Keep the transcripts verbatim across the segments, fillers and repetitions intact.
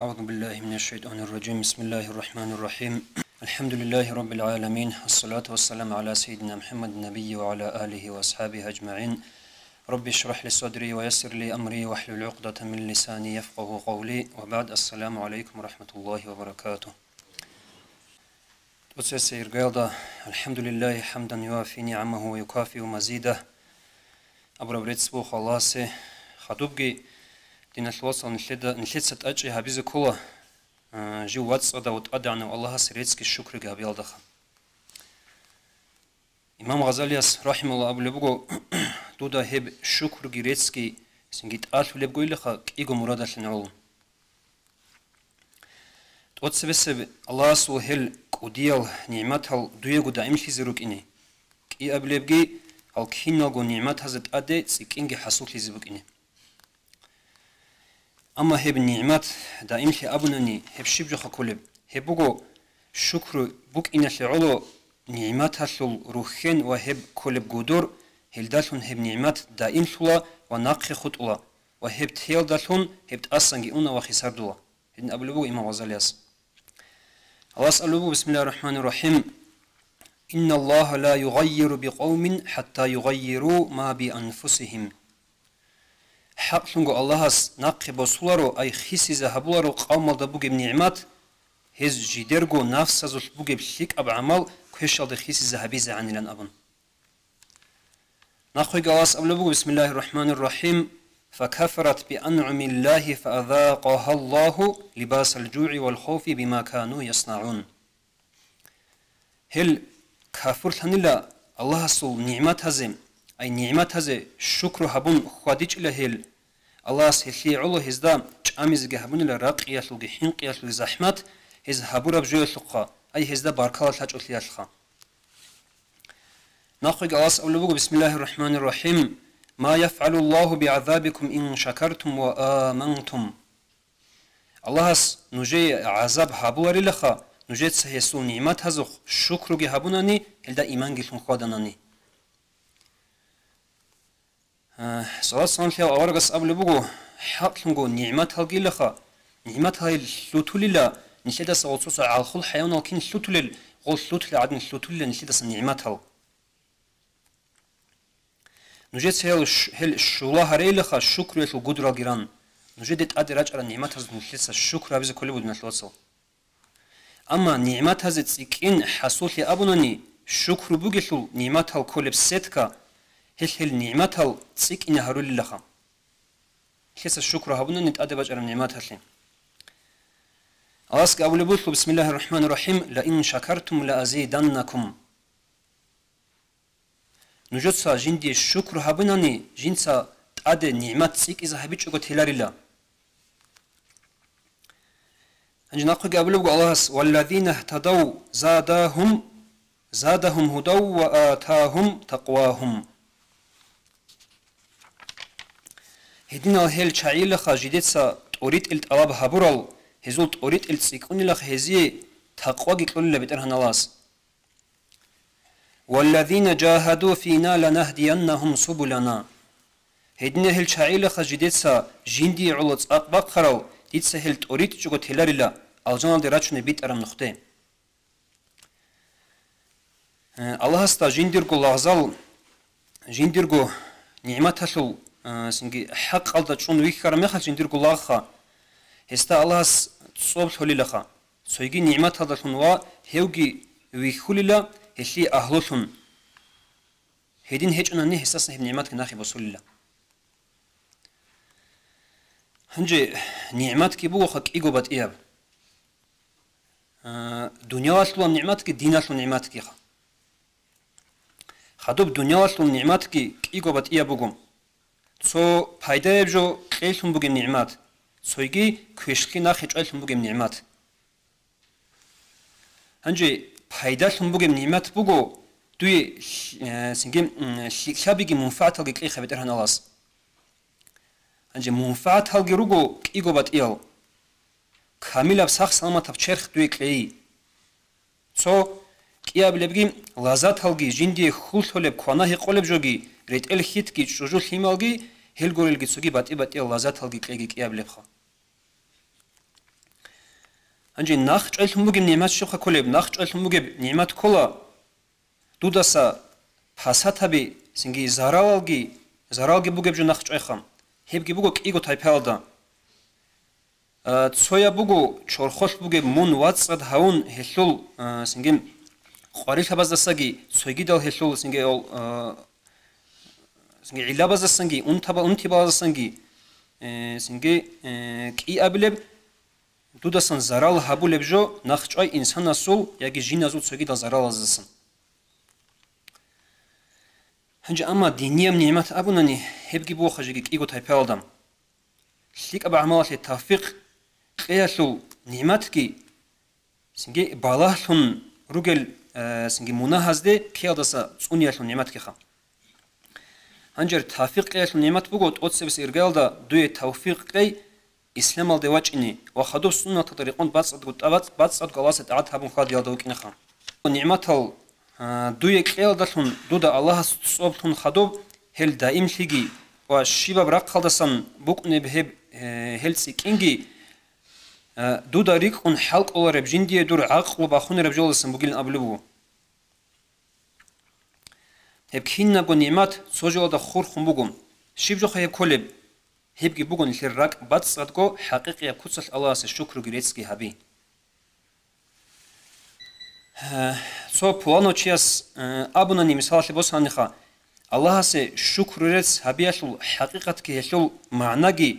أعوذ بالله من الشيطان الرجيم. بسم الله الرحمن الرحيم. الحمد لله رب العالمين. الصلاة والسلام على سيدنا محمد النبي وعلى آله وأصحابه أجمعين. رب اشرح لي صدري ويسر لي أمري واحلل عقدة من لساني يفقه قولي. وبعد. السلام عليكم ورحمة الله وبركاته. ТӀоцебесеб иргаялда, الحمد لله حمدا يوافي نعمه ويكافئ مزيده абураб рецц буго Аллагьасе. Хадубги, диналъул вацал, нилъеда, нилъеца тӀадчӀей гьабизе ккола, а, жив вацӀцӀадав ва ТӀадегӀанав Аллагьасе реццги щукруги гьабиялдаса. Имам Гъазалияс, рахималла, абулеб буго: «Дуда гьеб щукруги реццги цинги тӀалъулеб бугоха кӀиго мурадалъун гӀоло». ТӀоцебесеб Аллагьасул гьел кӀудиял нигӀматал дуего даимлъизе рукӀине, кӀиабилебги гьал киналго нигӀматазе тӀаде цӀикӀкӀинги хӀасуллъизе букӀине. Амма гьеб нигӀмат даимлъи абунани, гьеб щиб жоха кколеб? Гьеб буго, щукру букӀиналъе гӀоло нигӀматалъул рухьен ва гьеб кколеб гудор, гьелдалъун гьеб нигӀмат даимлъула ва нахъе хутӀула, ва гьеб теялдалъун гьеб тӀасанги уна ва хисардула. Гьедин абулеб буго имам Гъазалияс. Аллагьас абулеб буго, بسم الله الرحمن الرحيم: «إن الله لا يغير بقوم حتى يغيروا ما بأنفسهم». ХӀакълъунго Аллагьас нахъе босуларо, ай хисизе гьабуларо къавмалда бугеб нигӀмат, гьез жидерго нафсазулъ бугеб лъикӀаб гӀамал квешалде хисизе гьабизегӀанилан абун. Нахъеги Аллагьас абулеб буго, بسم الله الرحمن الرحيم: «فكفرت بأنعم الله فأذاقها الله لباس الجوع والخوف بما كانوا يصنعون». Гьел кафурлъанила Аллагьасул нигӀматазе, ай нигӀматазе щукру гьабун хьвадичӀила гьел, Аллагьас гьелъие гӀоло гьезда чӀамизеги гьабунила ракъиялъулги хӀинкъиялъулги захӀмат гьез гьабураб жоялъухъа, ай гьезда баркала лъачӀолъиялъха. Нахъеги Аллагьас абулеб буго, بسم الله الرحمن الرحيم: «ما يفعل الله بعذابكم إن شكرتم وآمنتم». Аллагьас нужее гӀазаб гьабуларилаха, нужеца гьесул нигӀматазухъ щукруги гьабунани, гьелда иманги лъун хьваданани. Э, салат-салам лъеяв аварагас абулеб буго: «ХӀакълъунго нигӀматалгилаха, нигӀматал гьел лъутулила, нилъедаса гъоцоса гӀалхул хӀайванал кин лъутулел, гъол лъутулел гӀадин лъутулила нилъедаса нигӀматал». Нужеца гьел щ-, гьел щула гьарейилаха щукруялъул гудралги ран, нужеде тӀаде рачӀарал нигӀматазда нилъеца щукру гьабизе кколеб буго, диналъул вацал. Амма нигӀматазе цӀикӀкӀин хӀасуллъи абунани, щукру бугелъул нигӀматал кколеб сетка, гьелъ гьел нигӀматал цӀикӀкӀине гьарулилаха. Нилъеца щукру гьабунани тӀаде бачӀараб нигӀматалъе. Аллагьасги абулеб буго, بسم الله الرحمن الرحيم: «لئن شكرتم لأزيدنكم». Нужеца жинде щукру гьабунани, жинца тӀаде нигӀмат цӀикӀкӀизе гьабичӀого теларила. Гьанже нахъеги абулеб буго Аллагьас: «والذين اهتدوا زادهم، زادهم هدى وآتاهم تقواهم». Гьединал гьел чагӀилаха жидеца тӀоритӀил тӀалаб гьабурал, гьезул тӀоритӀил цӀикӀкӀунилаха гьезие такъваги кьолила БетӀергьан Аллагьас. «والذين جاهدوا فينا لنهدينهم سبلنا». Гьединал гьел чагӀилаха жидеца жиндие гӀоло цӀакъ бахъарал, дица гьел тӀоритӀичӀого теларила, алжаналде рачунеб битӀараб нухде. Э, Аллагьасда жиндирго лагъзал, жиндирго нигӀматалъул, э, цинги хӀакъалда чӀун вихьараб мехалъ жиндирго лагъха, гьесда Аллагьас цӀоб лъолилаха, цойги нигӀматалдалъун ва гьевги вихьулила гьелъие агьлулъун. Гьедин гьечӀонани гьесдасан гьеб нигӀматги нахъе босулила. Гьанже нигӀматги бугоха кӀиго батӀияб. А, дуниялалъулаб нигӀматги, диналъул нигӀматгиха. Хадуб дуниялалъул нигӀматги кӀиго батӀияб буго. Цо пайдаяб жо кьейлъун бугеб нигӀмат, цойги квешлъи нахъе чӀвайлъун бугеб нигӀмат. Гьанже пайдалъун бугеб нигӀмат буго дуе лъ-, э, цинги, м, лъикӀлъабиги мунфагӀаталги кьейха БетӀергьан Аллагьас. Гьанже мунфагӀаталги руго кӀиго батӀиял. Камилаб сах-саламатаб черх дуе кьей. Цо кӀиабилебги лаззаталги, жиндие хьул лъолеб, квана-гьекъолеб жоги, ретӀел-хьитги, чӀужу-лъималги, гьел гурелги цоги батӀи-батӀиял лаззаталги кьеги кӀиабилебха. Гьанже нахъчӀвайлъун бугеб нигӀмат щибха кколеб? НахъчӀвайлъун бугеб нигӀмат ккола дудаса пасатаби, цинги заралалги, заралги бугеб жо нахъчӀвайха. Гьебги буго кӀиго тайпаялда. А, цояб буго чорхолъ бугеб мун вацӀцӀад гьавун гьелъул, а, цинги къварилъабаздасаги, цойгидал гьелъул цинги ол, а, цинги гӀиллабаздасанги, унтаба-, унтибаздасанги, э, цинги, э, кӀиабилеб, дудасан зарал гьабулеб жо нахъчӀвай инсанасул яги жиназул цогидал заралаздасан. Гьанже амма динияб нигӀмат абунани, гьебги бугоха жеги кӀиго тайпаялда. ЛъикӀаб гӀамалалъе тавфикъ кьеялъул нигӀматги, цинги балагьлъун ругел, э, цинги мунагьазде ккеялдаса цӀуниялъул нигӀматгиха. Гьанже тавфикъ кьеялъул нигӀмат буго тӀоцебесеб иргаялда дуе тавфикъ кьей исламалде вачӀине ва хадуб суннаталда рекъон бацӀцӀадго тӀа-, бацӀ-, бацӀцӀадго Аллагьасда тӀагӀат гьабун хьвадиялда вукӀинеха. НигӀматал, а, дуе кьеялдалъун дуда Аллагьас цӀоблъун хадуб, гьел даимлъиги ва щибаб рахъалдасан букӀунеб гьеб, э, гьел цӀикӀкӀинги, а, дуда рикӀкӀун хӀалкӀолареб жиндие дур гӀакълу бахунареб жолдасан бугилан абулеб буго. Гьеб кинабго нигӀмат цо жоялда хурхун буго. Щиб жоха гьеб кколеб? Гьебги буго нилъер ракӀ бацӀцӀадго хӀакъикъияб куцалъ Аллагьасе шукруги реццги гьаби. Цо пуланав чияс, э, абунани, мисалалъе босаниха, Аллагьасе шукру рецц гьабиялъул хӀакъикъатги гьелъул магӀнаги,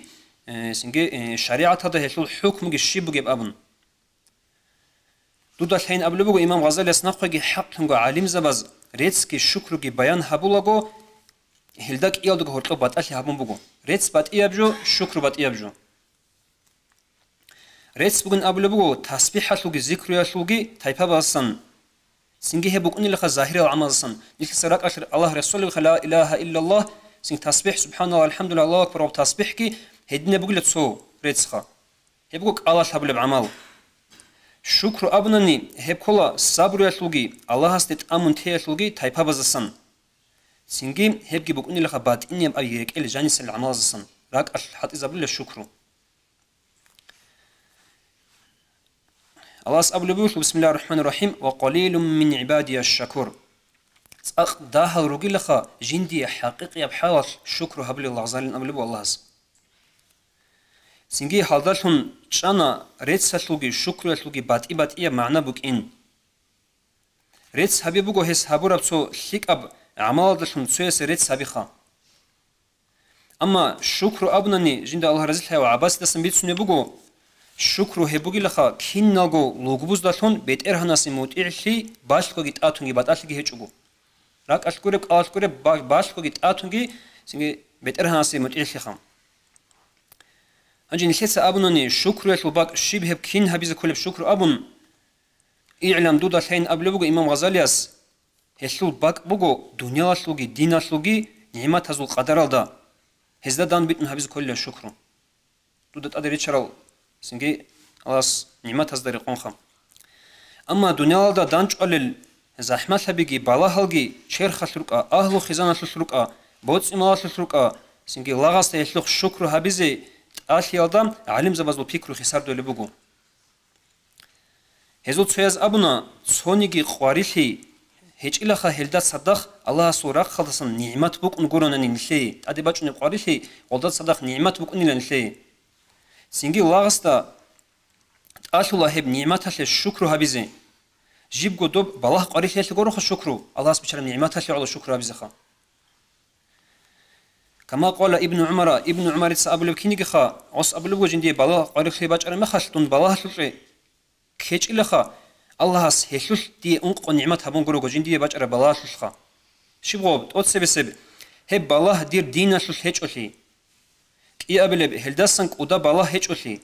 э, цинги, э, шаригӀаталда гьелъул хӀукмуги щиб бугеб абун. Дуда лъайин абулеб буго имам Гъазалияс нахъеги хӀакълъунго гӀалимзабаз реццги шукруги баян гьабулаго, гьелда кӀиялдаго гьоркьоб батӀалъи гьабун буго. Рецц батӀияб жо, шукру батӀияб жо. Рецц бугин абулеб буго тасбихӀалъулги зикруялъулги тайпабаздасан. Цинги гьеб букӀунилаха загьирал гӀамалдасан. Нилъеца ракӀалъ Аллагь рехсолебиха ла илагьа иллаллагь, цинги тасбихӀ, субхӀаналлагь, алхӀамдулиллагь, Аллагьу акбар ва тасбихӀги гьединаб бугила цо реццха. Гьеб буго кӀалалъ гьабулеб гӀамал. Шукру абунани, гьеб ккола сабруялъулги, Аллагьасде тӀамун теялъулги тайпабаздасан. Цинги гьебги букӀунилаха батӀинияб ай рекӀел жанисел гӀамалаздасан, ракӀалъ гьатӀизабулила шукру. Аллагьас абулеб буго, бисмиллагьир рахӀманир рахӀим, «Ва къалилум мин гӀибадия шакур». ЦӀакъ дагьал ругилаха жиндие хӀакъикъияб хӀалалъ шукру гьабулел лагъзалин абулеб буго Аллагьас. Цинги гьалдалъун чӀана реццалъулги шукруялъулги батӀи-батӀияб магӀна букӀин. Рецц гьаби буго гьес гьабураб цо лъикӀаб гӀамалалдалъун цоясе рецц гьабиха. Амма шукру абунани, жинда Аллагь разилъаяв ГӀаббасидасан бицунеб буго, шукру гьеб бугилаха киналго лугбуздалъун БетӀергьанасе мутӀигӀлъи балъгоги тӀатунги батӀалъиги гьечӀого. РакӀалъ гуреб, кӀалалъ гуреб, ба-, балъгоги тӀатунги цинги БетӀергьанасе мутӀигӀлъиха. Гьанже нилъеца абунани, шукруялъул бакӀ щиб гьеб кин гьабизе кколеб шукру абун, игӀлам дуда лъайин абулеб буго имам Гъазалияс, гьелъул бакӀ буго дуниялалъулги диналъулги нигӀматазул къадаралда, гьезда дан битӀун гьабизе кколила шукру. Дуда тӀаде ричарал цинги Аллагьас нигӀматазда рекъонха. Амма дуниялалда данчӀвалел захӀмалъабиги балагьалги черхалъ рукӀа, агьлу-хизаналъулъ рукӀа, боцӀи-малалъулъ рукӀа, цинги лагъасда гьелъухъ шукру гьабизе тӀалъиялда гӀалимзабазул пикру хисардулеб буго. Гьезул цояз абуна, цониги къварилъи гьечӀилаха гьелда цадахъ Аллагьасул рахъалдасан нигӀмат букӀун гуронани нилъее, тӀаде бачӀунеб къварилъи гьелда цадахъ нигӀмат букӀунила нилъее. Цинги лагъасда тӀалъула гьеб нигӀматалъе шукру гьабизе. Жибго доб балагь къварилъиялъе гуроха шукру, Аллагьас бичараб нигӀматалъе гӀоло шукру гьабизеха. Кама къала Ибну ГӀумара, Ибну ГӀумарица абулеб кинигиха, гъос абулебго жиндие балагь къварилъи бачӀараб мехалъ, дун балагьлъукье ккечӀилаха, Аллагьас гьелъулъ дие ункъо нигӀмат гьабун гурого жиндие бачӀараб балагьлъулъха. Щиб гъоб, тӀоцебесеб, гьеб балагь дир диналъулъ гьечӀолъи. КӀиабилеб, гьелдасан кӀуда балагь гьечӀолъи.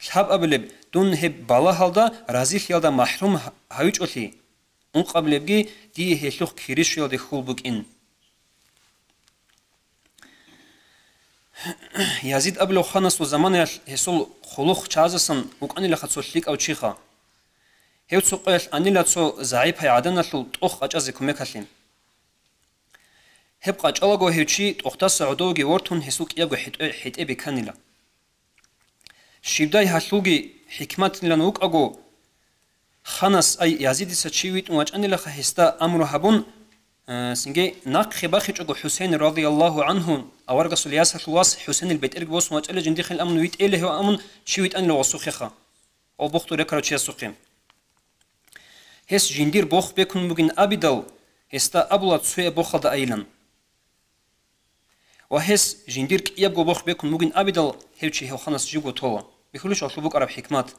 Лъабабилеб, дун гьеб балагьалда разилъиялда махӀрум гьавичӀолъи. Ункъабилебги, дие гьелъухъ кири щвеялде хьул букӀин. Язид абулев ханасул заманаялъ гьесул хъулухъ чагӀазасан вукӀанилаха цо лъикӀав чиха. Гьев цо къоялъ анила цо загӀипай гӀаданалъул тӀох къачӀазе кумекалъе. Гьеб къачӀалаго гьев чи тӀохдаса гӀодовги вортун гьесул кӀиябго хӀетӀе-, хӀетӀе беканила. Щибдай гьалъулги хӀикматилан вукӀаго, ханас, ай, Язидица чи витӀун вачӀанилаха, гьесда амру гьабун, э, цинги нахъе бахичӀого ХӀусейн радияллагьу гӀанхӀу, аварагасул ясалъул вас ХӀусейнил бетӀерги босун вачӀале, жиндихъе амун витӀейила гьев амун чи витӀанила гъосухъеха, гъов бухту рекарав чиясухъе. Гьес жиндир бох бекун бугин абидал, гьесда абула цояб бохалда айилан. Ва гьес жиндир кӀиябго бох бекун бугин абидал, гьев чи гьев ханас живго тола. Бихьулищ гьалъул букӀараб хӀикмат?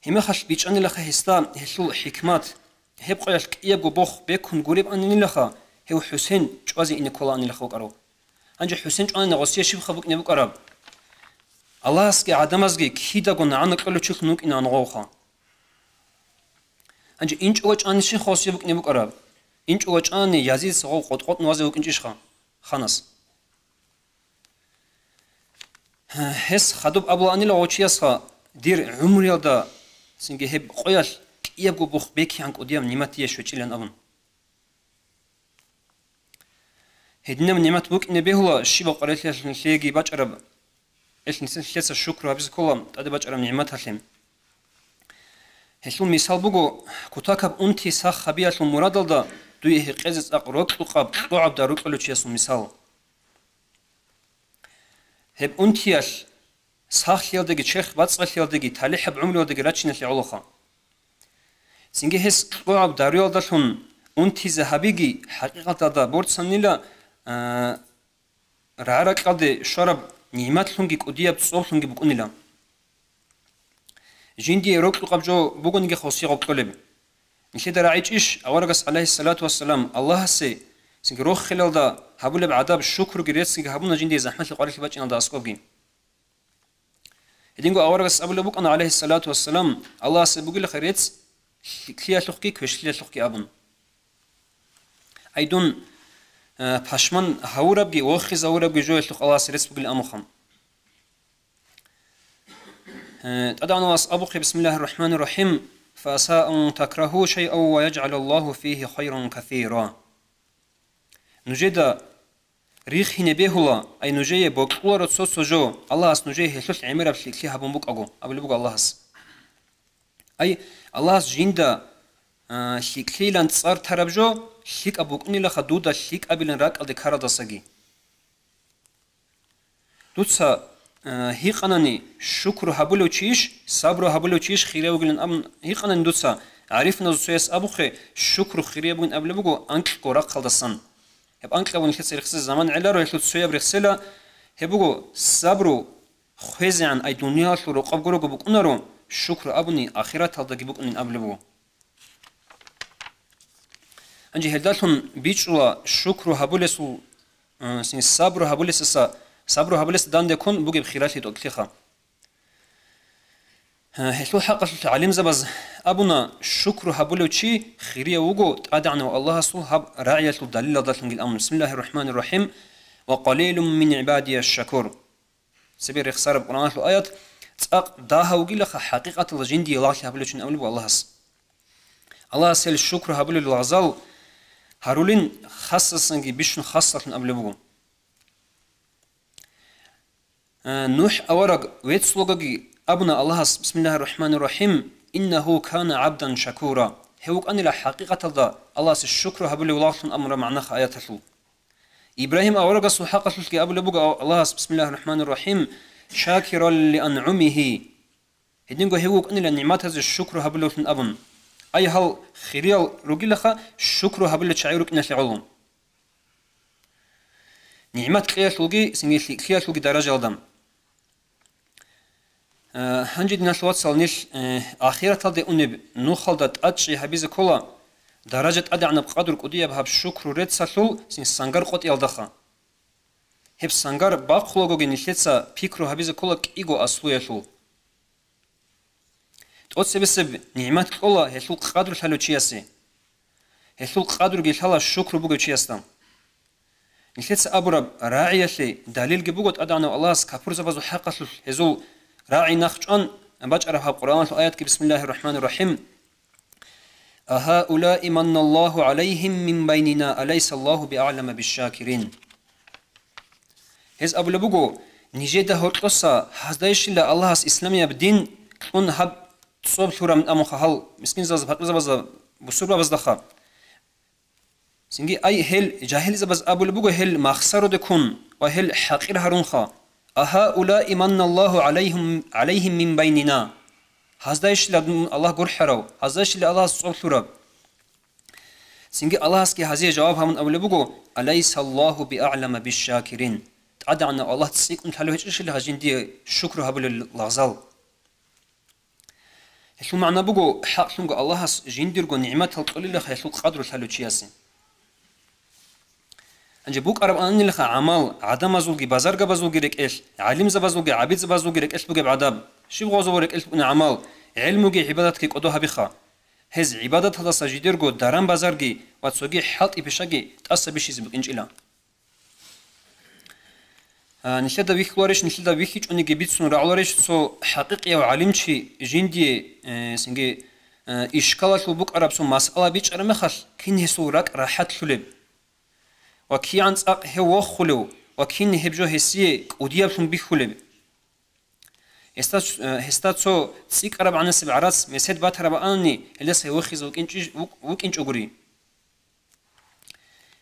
Гьеб мехалъ бичӀчӀанилаха гьесда гьелъул хӀикмат, гьеб къоялъ кӀиябго бох бекун гуреб анилаха, гьев ХӀусейн чӀвазе ине ккола анилаха вукӀарав. Гьанже ХӀусейн чӀванани гъосие щибха букӀине букӀараб? Аллагьасги гӀадамазги кидаго нагӀана кьолев чилъун вукӀина ангъовха. Гьанже инчӀого чӀани щибха гъосие букӀине букӀараб? ИнчӀого чӀани Язидица гъов къотӀ-къотӀун вазе вукӀинчӀищха ханас? Гьес хадуб абулаанила гъов чиясха, дир гӀумруялда цинги гьеб къоялъ кӀиябго бох бекигӀан кӀудияб нигӀмат дие щвечӀилан абун. Гьединаб нигӀмат букӀине бегьула щибаб къварилъиялъ нилъееги бачӀараб, гьелъ нилъеца шукру гьабизе ккола тӀаде бачӀараб нигӀматалъе. Гьелъул мисал буго, кутакаб унти сах гьабиялъул мурадалда дуе гьекъезе цӀакъ рокьукъаб кьогӀаб дару кьолев чиясул мисал. Гьеб унтиялъ сахлъиялдаги, черх бацӀцӀалъиялдаги, талихӀаб гӀумруялдаги рачиналъе гӀолоха. Цинги гьес кьогӀаб даруялдалъун унтизе гьабиги, хӀакъикъаталда борцанила, а, рагӀа-ракьалде щвараб нигӀматлъунги кӀудияб цӀоблъунги букӀунила. Жиндие рокьукъаб жо бугониги гъосие гъоб кьолеб. Нилъеда рагӀичӀищ аварагас, гӀалайгьиссалату вассалам, Аллагьасе цинги рохелалда гьабулеб гӀадаб, шукруги реццги гьабуна жиндие захӀмалъи къварилъи бачӀиналда аскӀобги? Гьединго аварагас абулеб букӀана, гӀалайгьиссалату вассалам, Аллагьасе бугилаха рецц лъикӀлъиялъухъги квешлъиялъухъги абун. Ай дун, э, пашман гьавурабги вохизавурабги жоялъухъ Аллагьасе рецц бугилан амухъан. Э, ТӀадегӀанав Аллагьас абухъе, бисмиллагьир рахӀманир рахӀим, «Фаса ан такрагьу шайъан ва яжгӀалаллагьу фигьи хайран касира». Нужеда рихине бегьула, ай нужее бокьуларо цо-цо жо, Аллагьас нужее гьелъулъ гӀемераб лъикӀлъи гьабун букӀаго, абулеб буго Аллагьас. Ай, Аллагьас жинда, а, лъикӀлъийилан цӀар тараб жо лъикӀаб букӀунилаха дуда лъикӀабилан ракӀалде ккаралдасаги. Дуца, а, гьикъанани, шукру гьабулев чийищ, сабру гьабулев чийищ хирияб вугилан абун гьикъанани дуца, гӀарифуназул цояс абухъе, шукру хирияб бугин абулеб буго анкьго рахъалдасан. Гьеб анкьаб нилъеца рехсезе заман гӀеларо, гьелъул цояб рехсела, гьеб буго сабру хвезегӀан, ай дуниялалъул рокъоб гурого букӀунаро, шукру абуни ахираталдаги букӀунин абулеб буго. Гьанже гьелдалъун бичӀчӀула шукру гьабулесул, э, син сабру гьабулесаса, сабру гьабулесда данде ккун бугеб хиралъи тӀокӀлъиха. Э, гьелъул хӀакъалъулъ гӀалимзабаз абуна, шукру гьабулев чи хирияв вуго ТӀадегӀанав Аллагьасул гьаб рагӀиялъул далилалдалъунгил амун. Бисмиллагьир рахӀманир рахӀим. «Ва къалилун мин гӀибадия шакур». Цебе рехсараб Къуръаналъул аят, цӀакъ дагьав вугилаха хӀакъикъаталда жиндие лагълъи гьабулев чи абулеб буго Аллагьас. Аллагьас гьел шукру гьабулел лагъзал гьарулин хасасанги бищун хасалъун абулеб буго. Э, НухӀ авараг веццулгоги абуна Аллагьас, бисмиллагьир рахӀманир рахӀим, «Иннагьу кана гӀабдан шакура». Гьев вукӀанила хӀакъикъаталда Аллагьасе шукру гьабулев лагълъун абураб магӀнаха аяталъул. Ибрагьим аварагасул хӀакъалъулъги абулеб буго Аллагьас, бисмиллагьир рахӀманир рахӀим, «шакиран ли анъумигьи». Гьединго гьев вукӀанила нигӀматазе шукру гьабулевлъун абун. Ай гьал хириял ругилаха шукру гьабулел чагӀи рукӀиналъе гӀоло. НигӀмат кьеялъулги, цинги лъикӀлъиялъулги даражалда. Э, гьанже, диналъул вацал, нилъ, э, ахираталде унеб нухалда тӀадчӀи гьабизе ккола, даража тӀадегӀанаб къадру кӀудияб гьаб шукру реццалъул цин сангар къотӀиялдаха. Гьеб сангар бахъулагоги нилъеца пикру гьабизе ккола кӀиго аслуялъул. ТӀоцебесеб нигӀмат кьола гьелъул къадру лъалев чиясе. Гьелъул къадруги лъала шукру бугев чиясда. Нилъеца абураб рагӀиялъе далилги буго ТӀадегӀанав Аллагьас капурзабазул хӀакъалъулъ гьезул рагӀи нахъчӀван бачӀараб гьаб Къуръаналъул аятги, бисмиллагьир рахӀманир рахӀим, «Агьаулаи манналлагьу гӀалайгьим мин байнина, алайсаллагьу биагӀлама бишшакирин». Гьез абулеб буго, нижеда гьоркьоса гьаздайищила Аллагьас исламияб дин кьун гьаб цӀоб лъурамин абунха гьал мискинзабазда, пакъирзабазда, бусурбабаздаха. Цинги ай гьел жагьилзабаз абулеб буго гьел махсароде ккун ва гьел хӀакъир гьарунха: «Агьаулаи манналлагьу гӀалайгьим, гӀалайгьим мин байнина». Гьаздайищила дун Аллагь гурхӀарав, гьаздайищила Аллагьас цӀоб лъураб? Цинги Аллагьасги гьазие жаваб гьабун абулеб буго: «Алайсаллагьу биагӀлама бишшакирин». ТӀадегӀанав Аллагь цӀикӀкӀун лъалев гьечӀищила гьаз жиндие шукру гьабулел лагъзал? Гьелъул магӀна буго, хӀакълъунго Аллагьас жиндирго нигӀматал кьолилаха гьелъул къадру лъалев чиясе. Гьанже букӀараб ананилаха гӀамал, гӀадамазулги базаргабазулги рекӀелъ, гӀалимзабазулги гӀабидзабазулги рекӀелъ бугеб гӀадаб, щиб гъозул рекӀелъ букӀуна гӀамал, гӀелмуги гӀибадатги кӀодо гьабиха. Гьез гӀибадаталдаса жидерго даран-базарги ва цоги хӀалтӀи-пишаги тӀаса бищизе букӀинчӀила. А, нилъеда вихьуларищ, нилъеда вихьичӀониги бицун рагӀуларищ цо хӀакъикъияв гӀалимчи жиндие, э, цинги, э, ишкалалъул букӀараб цо масъала бичӀчӀараб мехалъ, кин гьесул ракӀ рахӀатлъулеб? Ва кигӀан цӀакъ гьев вохулев ва кин гьеб жо гьесие кӀудияблъун бихьулеб? Гьесда, э, гьесда цо цӀикӀкӀараб гӀанасеб гӀарац месед батараб анани, гьелдаса гьев вохизе вукӀинчӀищ-, вукӀ-, вукӀинчӀогури.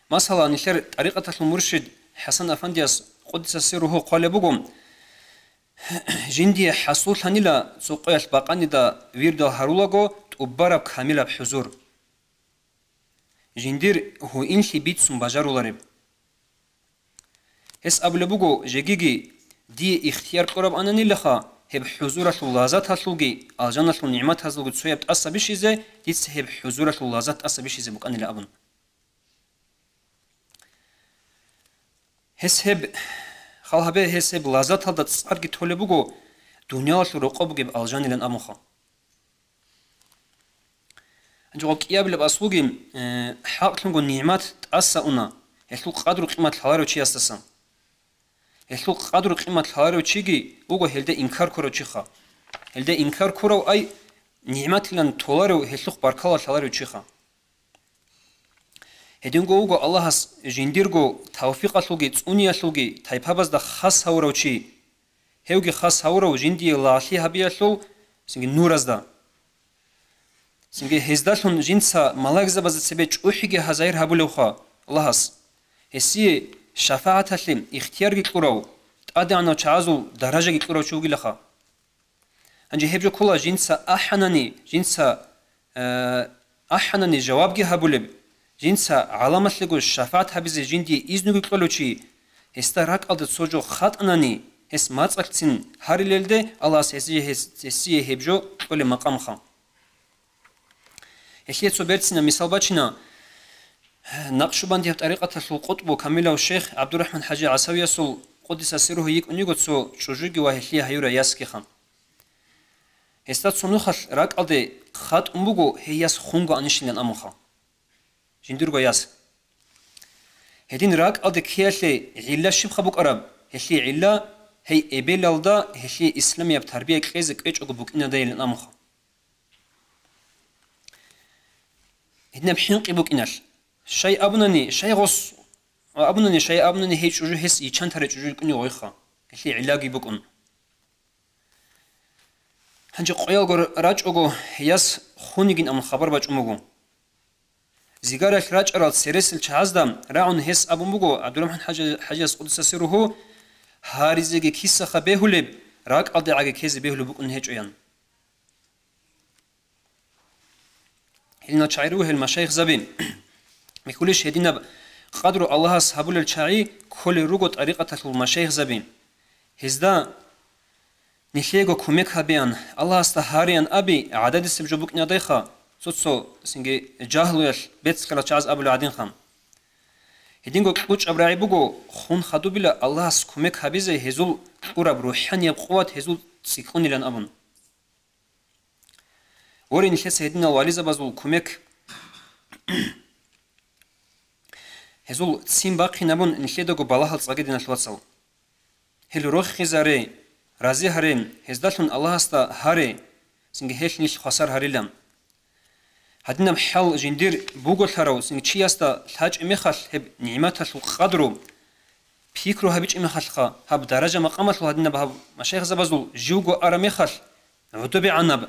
Масала, нилъер тӀарикъаталъул муршид ХӀасан Афандияс, къуддиса сирругьу, хъвалеб буго: «Жиндие хӀасуллъанила цо къоялъ бакъанида вирдал гьарулаго тӀубараб камилаб хӀузур. Жиндир гьуинлъи бицун бажарулареб». Гьес абулеб буго: «Жегиги, дие ихтияр кьураб ананилаха, гьеб хӀузуралъул лаззаталъулги алжаналъул нигӀматазулги цояб тӀаса бищизе, дица гьеб хӀузуралъул лаззат тӀаса бищизе букӀанила», – абун. Гьес гьеб, хал гьабе, гьес гьеб лаззаталда цӀарги толеб буго, дуниялалъул рокъоб бугеб алжанилан абунха. Гьанже гъоб кӀиабилеб аслуги, э, хӀакълъунго нигӀмат тӀаса уна, гьелъул къадру-къимат лъаларев чиясдасан. Гьелъул къадру-къимат лъаларев чиги вуго гьелде инкар ккурав чиха. Гьелде инкар ккурав, ай, нигӀматилан толарев, гьелъухъ баркала лъаларев чиха. Гьединго вуго Аллагьас жиндирго тавфикъалъулги цӀуниялъулги тайпабазда хас гьавурав чи. Гьевги хас гьавурав жиндие лагълъи гьабиялъул, цинги нуразда. Цинги гьездалъун жинца малаикзабазда цебе чӀухӀиги гьазаир гьабулевха Аллагьас. Гьесие шафагӀаталъе ихтиярги кьурав, тӀадегӀанав чагӀазул даражаги кьурав чи вугилаха. Гьанже гьеб жо ккола жинца ахӀанани, жинца, э, ахӀанани жавабги гьабулеб, жинца гӀаламалъего шафагӀат гьабизе жиндие изнуги кьолев чи, гьесда ракӀалда цо жо хатӀанани, гьес мацӀалъцин гьарилелде Аллагьас гьесие, гьес-, гьесие гьеб жо кьолеб макъамха. Гьелъие цо берцинаб мисал бачина, Накъшубандияб тӀарикъаталъул къутӀбу камилав шейх ГӀабдурахӀман ХӀажи ГӀасавиясул, къуддиса сирругьу, йикӀун йиго цо чӀужуги ва гьелъие гьаюрай ясгиха. Гьесда цо нухалъ ракӀалде хатӀун буго гьей яс хунго анищилан амунха. Жиндирго яс. Гьедин ракӀалде ккеялъе гӀилла щибха букӀараб? Гьелъие гӀилла, гьей эбелалда гьелъие исламияб тарбия кьезе кӀвечӀого букӀинадайилан амунха. Гьединаб хӀинкъи букӀиналъ. Щай абунани, щай гъос абунани, щай абунани, гьей чӀужу гьес йиччан тарай чӀужу йикӀуни гъойха. Гьелъие гӀиллаги букӀун. Гьанже къоялго рачӀого яс хунигин амун хабар бачӀун буго. Зигаралъ рачӀарал цересел чагӀазда рагӀун гьес абун буго, ГӀабдурахӀман ХӀажи-, ХӀажияс, къуддиса сирругьу, гьаризеги кисаха бегьулеб, ракӀалдегӀаги ккезе бегьулеб букӀун гьечӀоян. Гьединал чагӀи ругел машайихзаби. Михьулищ гьединаб къадру Аллагьас гьабулел чагӀи кколел руго тӀарикъаталъул машайихзаби. Гьезда нилъеего кумек гьабеян, Аллагьасда гьареян аби гӀададисеб жо букӀинадайха, цо-цо цинги жагьлуялъ бецӀлъарал чагӀаз абулеб гӀадинха. Гьединго кьучӀаб рагӀи буго, хун хадубила Аллагьас кумек гьабизе гьезул кьураб рухӀанияб къуват гьезул цӀикӀкӀунилан абун. Воре, нилъеца гьединал вализабазул кумек, гьезул ццин бахъинабун нилъедаго балагьал цӀаге, диналъ вацал. Гьел рохизаре, рази гьаре, гьездалъун Аллагьасда гьаре, цинги гьелъ нилъ хвасар гьарила. Гьадинаб хӀал жиндир буголъарав цинги чиясда лъачӀеб мехалъ, гьеб нигӀматалъул къадру пикру гьабичӀеб мехалъха, гьаб даража-макъамалъул гьадинаб гьаб машайихзабазул живго араб мехалъ, гӀодобегӀанаб,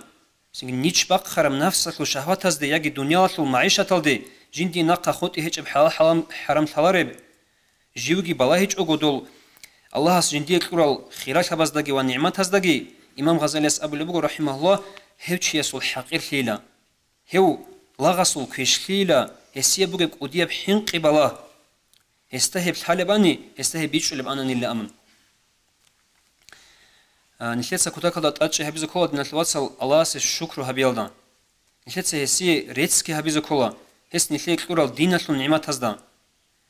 цинги нич бахъараб нафсалъул шагьватазде яги дуниялалъул магӀишаталде жиндие нахъа хутӀи гьечӀеб хӀалал-хӀарам лъалареб, живги балагьичӀого дол Аллагьас жиндие кьурал хиралъабаздаги ва нигӀматаздаги, имам Гъазалияс абулеб буго, рахӀимагьуллагь, гьев чиясул хӀакъирлъийила. Гьев лагъасул квешлъийила, гьесие бугеб кӀудияб хӀинкъи балагь. Гьесда гьеб лъалебани, гьесда гьеб бичӀчӀулеб ананила амун. А, нилъеца кутакалда тӀадчӀи гьабизе ккола, диналъул вацал, Аллагьасе шукру гьабиялда. Нилъеца гьесие реццги гьабизе ккола, гьес нилъее кьурал диналъул нигӀматазда.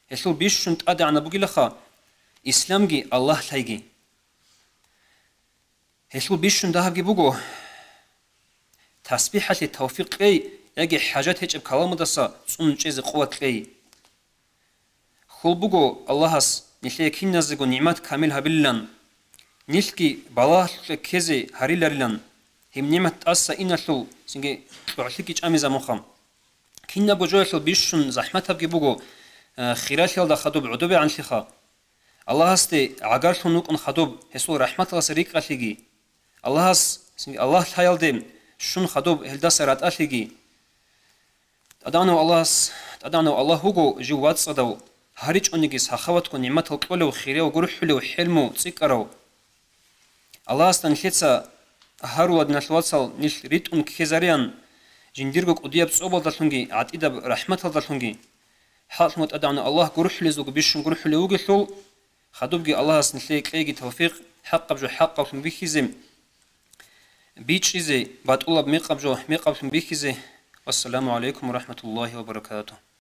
Гьелъул бищун тӀадегӀанаб бугилаха, исламги Аллагь лъайги. Гьелъул бищун дагьабги буго, тасбихӀалъе тавфикъ кьей яги хӀажат гьечӀеб каламудаса цӀун чӀезе къуват кьей. Хьул буго Аллагьас нилъее киназего нигӀмат камил гьабилилан, нилъги балагьлъухъе ккезе гьариларилан, гьеб нигӀмат тӀаса иналъул цинги кьогӀлъиги чӀамизабунха. Кинабго жоялъул бищун захӀматабги буго, э, хиралъиялда хадуб гӀодобегӀанлъиха. Аллагьасде гӀагарлъун вукӀун хадуб гьесул рахӀматалъаса рикӀкӀалъиги. Аллагьас, Аллагь лъаялде щун хадуб гьелдаса ратӀалъиги. ТӀадегӀанав Аллагьас, ТӀадегӀанав Аллагь вуго жив вацӀцӀадав, гьаричӀониги сахаватго нигӀматал кьолев, хирияв, гурхӀулев, хӀелму цӀикӀкӀарав. Аллагьасда нилъеца гьарула, диналъул вацал, нилъ ритӀун ккезареян, жиндирго кӀудияб цӀобалдалъунги гӀатӀидаб рахӀматалдалъунги. ХӀакълъун ва ТӀадегӀанав Аллагь гурхӀулезулго бищун гурхӀулев вугелъул, хадубги Аллагьас нилъее кьейги тавфикъ, хӀакъаб жо хӀакъаблъун бихьизе, бичӀчӀизе, батӀулаб мекъаб жо мекъаблъун бихьизе. Вассаламу гӀалайкум ва рахӀматуллагьи ва баракатугь.